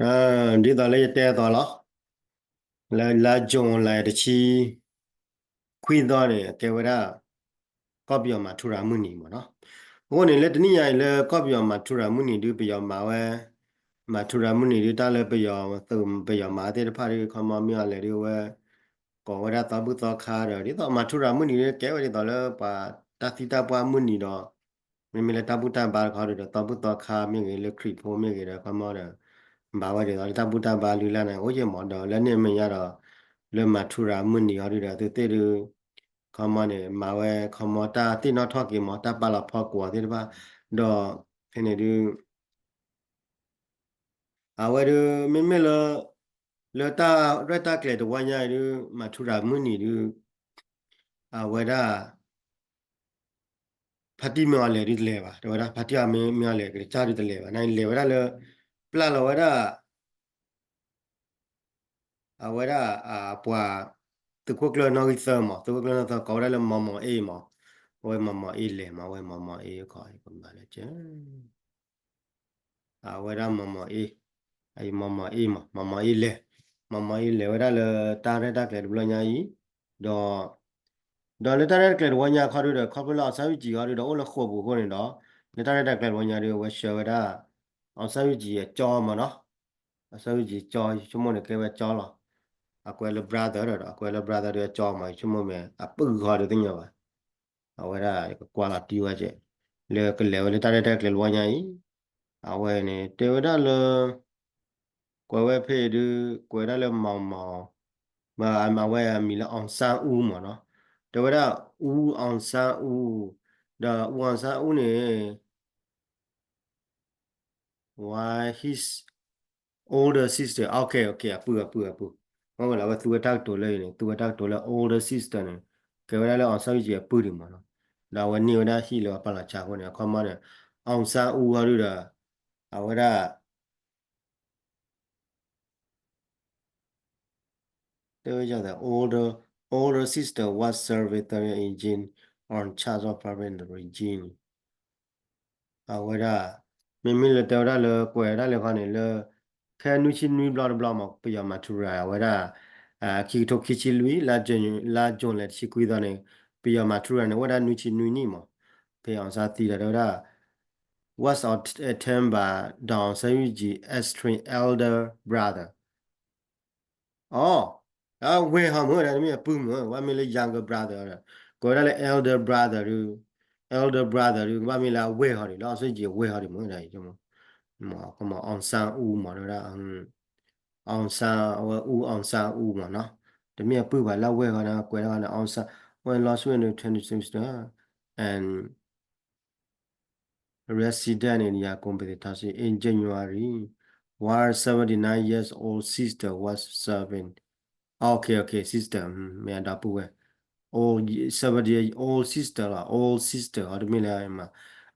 ဒ်သိးလၢယတဲအသိးလီၤ, လၢလါ June လါတဆံခွံသီန့ၣ် ကဲဝဲဒၣ် ကီၢ်ပယီၤမၤထူရၤမုၢ်နံၤမ့ၢ်နီၤ. အဃိန့ၣ် လၢတနံၣ်ညါအံၤလၢကီၢ်ပယီၤမၤထူရၤမုၢ်နံၤဒုး ပယီၤမၤဝဲ မၤထူရၤမုၢ်နံၤဒုး တၢ်လၢပယီၤသုးပယီၤမၤသ့ၣ်တဖၣ်ဒုး ခီမီမ့ၢ်အီၤလဲၣ်ဒုး အဝဲ ကိးဝဲဒၣ်သီဘူၣ်သီခါဒီး ဒ်သိးမၤထူရၤမုၢ်နံၤဒုး ကဲဝဲဒ်သိးလၢပှၤတၢ်သံတၢ်ပှၢ်မုၢ်နံၤဒီး မ့မ့ၢ်လၢတၢ်ဘူၣ်တၢ်ဘါတခီဒုးဒီး သီဘူၣ်သီခါမ့ၢ်ဂ့ၤ လၢခရံာ်ဖိမ့ၢ်ဂ့ၤဒီး ခီမီဒီး ဘၣ်ဝဲဒ်သိးလၢတၢ်ဘူၣ်တၢ်ဘါလုၢ်လၢ်န့ၣ် အိၣ်ယဲၢ်မးဒီး လၢန့ၣ်အမဲာ်ညါဒီး လၢမၤထူရၤမုၢ်နံၤအီၤဒုးဒီး သုသ့ၣ်ဒုး ခီမီန့ၣ် မၤဝဲခီမီတၢ်သ့ၣ်နီၣ်ထီၣ်က့ၤမး တၢ်ပာ်လီၤဖီကွီၤသ့ၣ်တဖၣ် ဒီးဖဲန့ၣ်ဒုး အဝဲဒုး မ့မ့ၢ်လၢ လၢတၢ်ရဲၣ်တၢ်ကျဲၤတဝီညါအံၤဒုး မၤထူရၤမုၢ်နံၤဒုး အဝဲဒၣ် ဖါတံၢ်မ့ၢ်အီၤလဲၣ်ဒုးတလဲၤဘၣ် တဲဝဲဒၣ် ဖါတံၢ်မ့ၢ်အီၤလဲၣ်ကစၢ်ဒုးတလဲၤဘၣ် နလဲၤဝဲဒၣ်လၢ ပျၢ်လီၤဝဲဒၣ် အဝဲဒၣ် ပှၤ သုးခိၣ်ကျၢၢ်နီၣ်ဂံၢ်သၢမး သုးခိၣ်ကျၢၢ်နီၣ်ဂံၢ်သၢ ကိးဝဲဒၣ်လၢ မီၢ်မီၢ်အ့မး အဝဲမီၢ်မီၢ်အ့လဲၤမး အဝဲမီၢ်မီၢ်အ့ခီ ပမၤလၢက အဝဲဒၣ်မီၢ်မီၢ်အ့ အမီၢ်မီၢ်အ့မး မီၢ်မီၢ်အ့လဲၤ မီၢ်မီၢ်အ့လဲၤဝဲဒၣ်လၢတၢ်ရဲၣ်တၢ်ကျဲၤတဘျီညါအံၤ ဒီး ဒီးလၢတၢ်ရဲၣ်တၢ်ကျဲၤတဝီညါခီဒုးဒီး ခီဖျိလၢ အောင်ဆန်းစုကြည် ခီဒုးဒီး အိၣ်လၢဃိာ်ပူၤအဃိန့ၣ်ဒီး လၢတၢ်ရဲၣ်တၢ်ကျဲၤတဝီညါဒုး အဝဲဆှၢဝဲဒၣ် အောင်ဆန်းစုကြည် အကၠီမးနီၤ အောင်ဆန်းစုကြည် ကၠီ ယဆိကမိၣ်န့ၣ် ကဲဝဲကၠီလီၤ အကွဲးလၢ brother ဒီး အကွဲးလၢ brother ဒုး အကၠီမး ယဆိကမိၣ်မ့ၢ် အပုၢ်ဃီဒုးသ့ၣ်ညါဘၣ် အဝဲဒၣ် ယကကွၢ်လီၤတံၢ်ဝဲကဲ လၢကလဲၤဝဲလၢတၢ်ရဲၣ်တၢ်ကျဲၤတဝီညါအံၤ အဝဲန့ၣ် တဲဝဲဒၣ်လၢ ကွဲးဝဲဖဲအံၤဒုး ကွဲးဝဲဒၣ်လၢမီၢ်မီၢ် အဝဲအမံၤလၢ အောင်ဆန်းဦး မးနီၤ တဲဝဲဒၣ် ဦးအောင်ဆန်းဦး ဒီး ဦးအောင်ဆန်းဦး န့ၣ် why his older sister, okay, okay အပုၢ် အပုၢ် အပုၢ် မ့ၢ်ဝဲလၢအဝဲသူဝဲတၢ်ကတိၤလၢအံၤန့ၣ် သူဝဲတၢ်ကတိၤလၢ older sister န့ၣ် ကဲဝဲဒၣ်လၢ အောင်ဆန်းစုကြည် အပုၢ်ဒံးမးနီၤ ဒီးအဝဲန့ၢ်ဝဲဒၣ်ဟံၣ်လၢအပာ်လီၤဆါအဃိန့ၣ် အခီမီန့ၣ် အောင်ဆန်းဦး ဟီဒုးဒီး အဝဲဒၣ် တဲဝဲဒၣ် older, older sister was serving thirty years in charge of private regime အဝဲဒၣ် မ့မ့ၢ်လၢတဲဝဲဒၣ်လၢကွဲးဒၣ်လဲာ်ခီန့ၣ်လၢ ခဲနွံဆံနွံဘျီတဘျီမး ပယီၤမၤထူရၤအဝဲဒၣ် ခံကထိခံဆံလွံၢ် လါ June လါ June လၢတဆံခွံသီန့ၣ် ပယီၤမၤထူရၤန့ၣ် အိၣ်ဝဲဒၣ်နွံဆံနွံနံၣ်မး ဖဲအောင်ဆန်းသံဒီးတဲဝဲဒၣ် was ordained by Daw Aung San Suu Kyi, estranged elder brother အီ အဝဲၢ်ဟီမ့ၢ်ဝဲဒၣ် တမ့ၢ်အပုၢ်မ့ၢ် ကဘၣ်မ့ၢ်လၢ younger brother ဒီး ကိးဝဲဒၣ်လၢ elder brother ဒုး elder brother ဒုး ကဘၣ်မ့ၢ်လၢအဝဲၢ်ဟီဒံး လၢ အောင်ဆန်းစုကြည် အဝဲၢ်ဟီဒံးမ့ၢ်ဝဲဒၣ် အောင်ဆန်းဦး မ့ၢ်ဝဲဒၣ် အောင်ဆန်း အဝဲ ဦးအောင်ဆန်းဦး မ့ၢ်နီၤ တမ့ၢ်အပုၢ်ဘၣ်လၢအဝဲၢ်ဟီန့ၣ် ကွဲးလီၤန့ၣ် အောင်ဆန်း ဝဲ lost weight in twenty twenty-two and resident in Yangon, Bangladesh in January, while seventy-nine years old sister was serving. Okay, okay, sister, မ့ၢ်အဒီပုၢ်ဝဲၢ် old, seventy year old sister လီၤ old sister အီၤတမ့ၢ်လၢ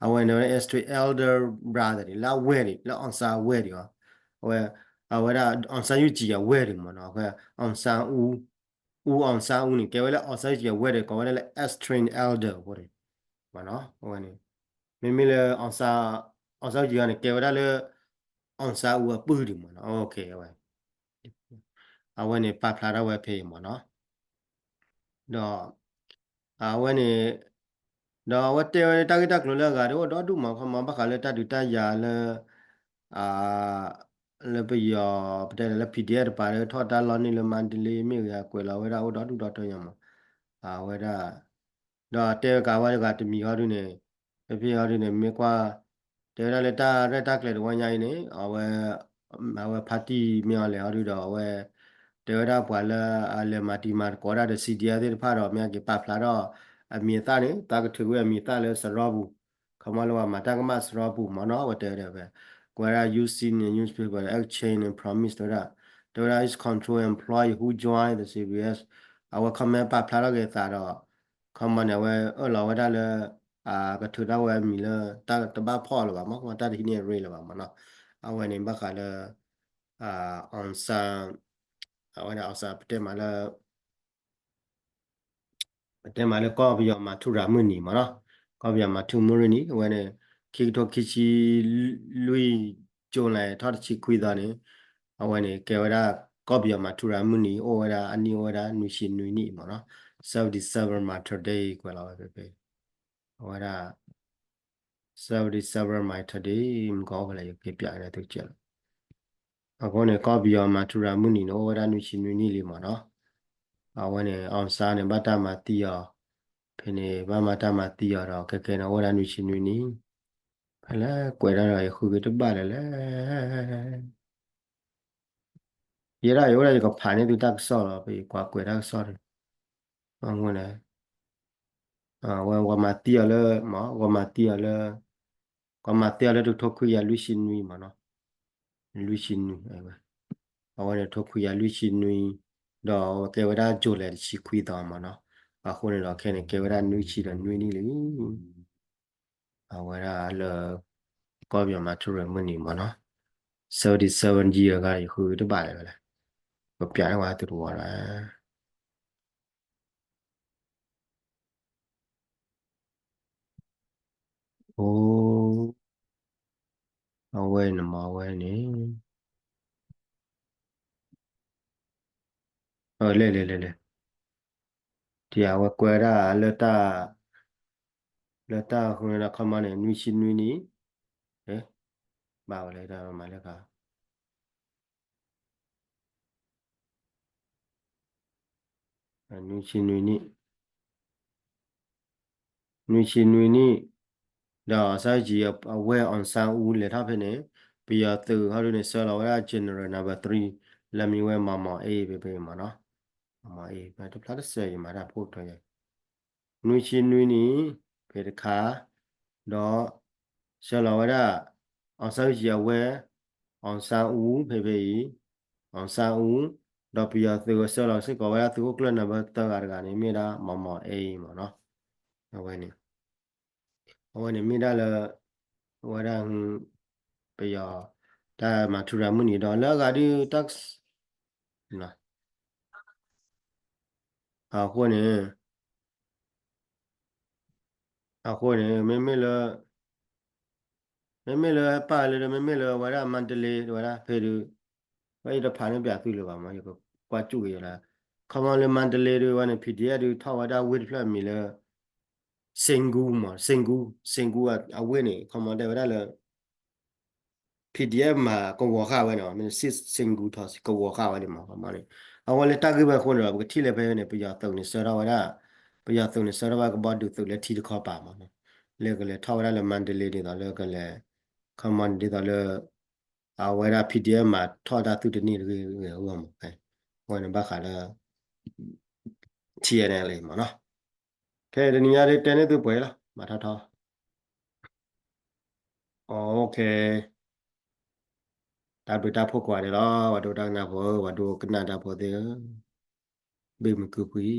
အဝဲန့ၣ်ဝဲ estranged elder brother ဒံး လၢအဝဲၢ်ဒံး လၢ အောင်ဆန်း အဝဲၢ်ဒံးအီၤ အဝဲ အဝဲဒၣ် အောင်ဆန်းစုကြည် အဝဲၢ်ဒံးမ့ၢ်နီၤ အဝဲ အောင်ဆန်းဦး ဦးအောင်ဆန်းဦး န့ၣ် ကဲဝဲလၢ အောင်ဆန်းစုကြည် အဝဲၢ်ဒံး ကိးဝဲဒၣ်လၢ estranged elder အဃိန့ၣ် မ့ၢ်နီၤ အဝဲန့ၣ် မ့မ့ၢ်လၢ အောင်ဆန်းစုကြည် န့ၣ် ကဲဝဲဒၣ်လၢ အောင်ဆန်းဦး အပုၢ်ဒံးမ့ၢ်နီၤ အဝဲ အဝဲန့ၣ် ပာ်ဖျါထီၣ်ဝဲဖဲအံၤမ့ၢ်နီၤ ဒီး အဝဲန့ၣ် ဒီးအဝဲတဲဝဲတၢ်ဂ့ၢ်တၢ်ကျိၤလၢအဂၤဒီး အိၣ်ဒီဒူၣ်မး ခီမီ ဘၣ်ဃးလၢတၢ်ဒုးတၢ်ယၤလၢ လၢပယီၤ ပတဲလၢ PDF တပၤလၢထီၣ်တၢ်လီၢ်န့ၢ်လၢမါတလ့မ့ၢ်ဂ့ၤ ကွဲးလီၤဝဲဒၣ်အိၣ်ဒီဒူၣ်ဒီထၢညါမး အဝဲဒၣ် ဒီးတဲကးဝဲတဂၤတမံၤဟီဒုန့ၣ် ဖဲဖဲဟီဒုန့ၣ် မ့ၢ်ကွၢ် တဲဝဲဒၣ်လၢတၢ်ရဲၣ်တၢ်ကျဲၤတဝီညါအံၤန့ၣ် အဝဲ အဝဲဖါတံၢ်မ့ၢ်အီၤလဲၣ်ဟီဒုဒီး အဝဲ တဲဝဲဒၣ်ပှၤလၢအလဲၤမၤတံၤမၤသကိးတၢ်ဒီး CDF သ့ၣ်တဖၣ်ဒီး မ့ၢ်အက့ၤပာ်ဖျါထီၣ် အမံၤအသၣ်န့ၣ် သးကထုးကွံာ်အမံၤအသၣ်လၢစရီပူၤ ခီမီလၢပှၤမၤတၢ်ကမၣ်စရီပူၤမ့ၢ်နီၤ အဝဲတဲဝဲဒၣ်ဖဲ ကွဲးဒၣ် using the newspaper exchange and promise တဲဝဲဒၣ် တဲဝဲဒၣ် is control employee who join the CDF အဝဲ comment ပာ်ဖျါထီၣ်က့ၤသးဒီး ခီမီန့ၣ် အဝဲအၢၣ်လီၤဝဲဒၣ်လၢ ကထုးထီၣ်ဝဲအမံၤလၢ တၢ်တဘၣ်ဖီၣ်လၢၤဘၣ်မ့ၢ် တၢ်တဟံးန့ၢ်ရ့လၢၤဘၣ်မ့ၢ်နီၤ အဝဲန့ၣ်ဘၣ်ဃးလၢ အောင်ဆန်း အဝဲဒၣ် အောင်ဆန်း ပတဲမးလၢ ပတဲမးလၢကီၢ်ပယီၤမၤထူရၤမုၢ်နံၤမ့ၢ်နီၤ, ကီၢ်ပယီၤမၤထူရၤမုၢ်နံၤ အဝဲန့ၣ် ခံကထိခံဆံလွံၢ် July ထီၣ်တဆံခွံသီန့ၣ် အဝဲန့ၣ် ကဲဝဲဒၣ် ကီၢ်ပယီၤမၤထူရၤမုၢ်နံၤ အိၣ်ဝဲဒၣ်အနံၣ်အိၣ်ဝဲဒၣ်နွံဆံနွံနံၣ်မ့ၢ်နီၤ, seventy seven my today ကွဲးလီၤဝဲဖဲဖဲ အဝဲဒၣ် seventy seven my today မုၢ်ကီၢ်အိၣ်ဖဲလဲၣ် ယက့ၤပၠးကဒါသုကဲးလီၤ. အဃိန့ၣ် ကီၢ်ပယီၤမၤထူရၤမုၢ်နံၤန့ၣ် အိၣ်ဝဲဒၣ်နွံဆံနွံနံၣ်လံမ့ၢ်နီၤ. အဝဲန့ၣ် အောင်ဆန်းန့ၣ် ဘၣ်တၢ်မၤသံအီၤ, ဖဲန့ၣ် ဘၣ်မၤတၢ်မၤသံအီၤဒီး ခဲကဲန့ၣ် အိၣ်ဝဲဒၣ်နွံဆံနွံနံၣ်, ဖဲလဲၣ်ကွဲးတၢ်ဒီး ယဃုက့ၤတဘၣ်လၢၤလဲၣ် ယဲဒၣ်ယအိၣ်ဒၣ်ယကဖးန့ၢ်သုတၢ်ကစီၣ်လီၤ, ပကွၢ်ကွဲးတၢ်ကစီၣ်န့ၣ်, အဃိန့ၣ် ဝဲ ဝဲမၤသံအီၤလၢ မ့ၢ် ဝဲမၤသံအီၤလၢ ကမၤသံအီၤလၢတကထိခွံကယၤလွံၢ်ဆံနွံမ့ၢ်နီၤ, လွံၢ်ဆံနွံ, အဝဲန့ၣ်တကထိခွံကယၤလွံၢ်ဆံနွံ, ဒီးကဲဝဲဒၣ် July တဆံခွံသီမ့ၢ်နီၤ, အဃိန့ၣ်ဒီးခဲန့ၣ်ကဲဝဲဒၣ်နွံဆံဒီးနွံနံၣ်လံ အဝဲဒၣ်လၢ ကီၢ်ပယီၤမၤထူရၤမုၢ်နံၤမ့ၢ်နီၤ, seventy seven year အဂၤ ယဃုတဘၣ်လၢၤဘၣ်လဲၣ်, ပပၠးန့ၢ်ဝဲသုတဝီလီၤ. အိ, အဝဲန့ၣ်မ့ၢ်အဝဲန့ၣ်, လဲၣ်လဲၣ်လဲၣ်လဲၣ်, ဒ်အဝဲကွဲးဒၣ်လၢတၢ်, လၢတၢ်ဃုန့ၣ်ဒီး ခီမီန့ၣ် နွံဆံနွံနံၣ်, ဘၣ်ဝဲလဲၣ် တၢ်မၤလၢခါ နွံဆံနွံနံၣ်, နွံဆံနွံနံၣ်, ဒီးစီၤယံၤအဝဲ အောင်ဆန်းဦး လဲၤထီၣ်ဖဲန့ၣ်, ပယီၤသုးဟီဒုန့ၣ် ဆှၢလီၤဝဲဒၣ် general number three လၢမံၤဝဲ မောင်မောင်အေး ဖဲဖဲမ့ၢ်နီၤ, မောင်မောင်အေး တဖျါတစဲးယမၤတၢ်ဖိကထီယဲ နွံဆံနွံနံၣ်, ဖဲတခါ, ဒီး ဆှၢလီၤဝဲဒၣ် အောင်ဆန်းဦး အဝဲ အောင်ဆန်းဦး ဖဲဖဲအံၤ, အောင်ဆန်းဦး, ဒီးပယီၤသုးဆှၢလီၤစ့ၢ်ကီးဝဲဒၣ်သုးခိၣ်ကျၢၢ် number သၢဂၤတဂၤန့ၣ် မ့ၢ်ဒၣ် မောင်မောင်အေး မ့ၢ်နီၤ, အဝဲန့ၣ်, အဝဲန့ၣ်မ့ၢ်ဒၣ်လၢ အဝဲဒၣ် ပယီၤ တၢ်မၤထူရၤမုၢ်နံၤဒီး လၢအဂၤဒုးတၢ် အဃိန့ၣ်, အဃိန့ၣ် မ့မ့ၢ်လၢ, မ့မ့ၢ်လၢဟဲပာ်လၢ မ့မ့ၢ်လၢဝဲဒၣ် Mandalay ဝဲဒၣ်ဖဲဒုး, ဝဲယတဖးန့ၢ်ပၠးသုလၢၤဘၣ်မ့ၢ် ယကကွၢ်ကၠူၣ်က့ၤယလၢ, ခီမီလၢ Mandalay ဒုး ဝဲန့ၣ် PDF ဒုးထီၣ်ဝဲဒၣ်ဝ့ၢ်တဖျၢၣ်အမံၤလၢ Senggol မ့ၢ် Senggol, Senggol အဝ့ၢ်န့ၣ် ခီမီတဲဝဲဒၣ်လၢ PDF မၤကဝီၤဃာ်ဝဲန့ၣ် မ့ၢ် စစ်ဆင်ကူထောင် ကဝီၤဃာ်ဝဲန့ၣ်မ့ၢ် ခီမီန့ၣ်, အဝဲလၢတၢ်ဂ့ၢ်ဝဲအဃိန့ၣ်ဒီး ပကထံၣ်လၢဖဲန့ၣ် ပယီၤသုးန့ၣ်ဆှၢထီၣ်ဝဲဒၣ်, ပယီၤသုးန့ၣ်ဆှၢထီၣ်ဝဲကဘီဒုးသုးလၢထံတခီပၤမ့ၢ်နီၤ, လၢကလဲၤထီၣ်ဝဲဒၣ်လၢ Mandalay ဒ်သိးလၢကလဲၤ, ခီမီန့ၣ်ဒ်သိးလၢ အဝဲဒၣ် PDF မၤထီၣ်တၢ်သုတန့ၢ်တဂ့ၤဂ့ၤအဂီၢ်မ့ၢ်, အဝဲန့ၣ်ဘၣ်ဃးလၢ TNLA မ့ၢ်နီၤ, ခဲတနံၤညါဒ်တဲန့ၢ်သုပှဲၤလီၤ မၤထီၣ်ထီၣ် OK, တၢ်ဘျုးတၢ်ဖှိၣ်ကိးဂၤဒဲးလီၤ ပှၤဒိကနၣ်တၢ်ဖိ, ပှၤဒိကနၣ်တၢ်ဖိသ့ၣ်ဧၢ, ဘၣ်မုာ်ကုာ်ကွံာ်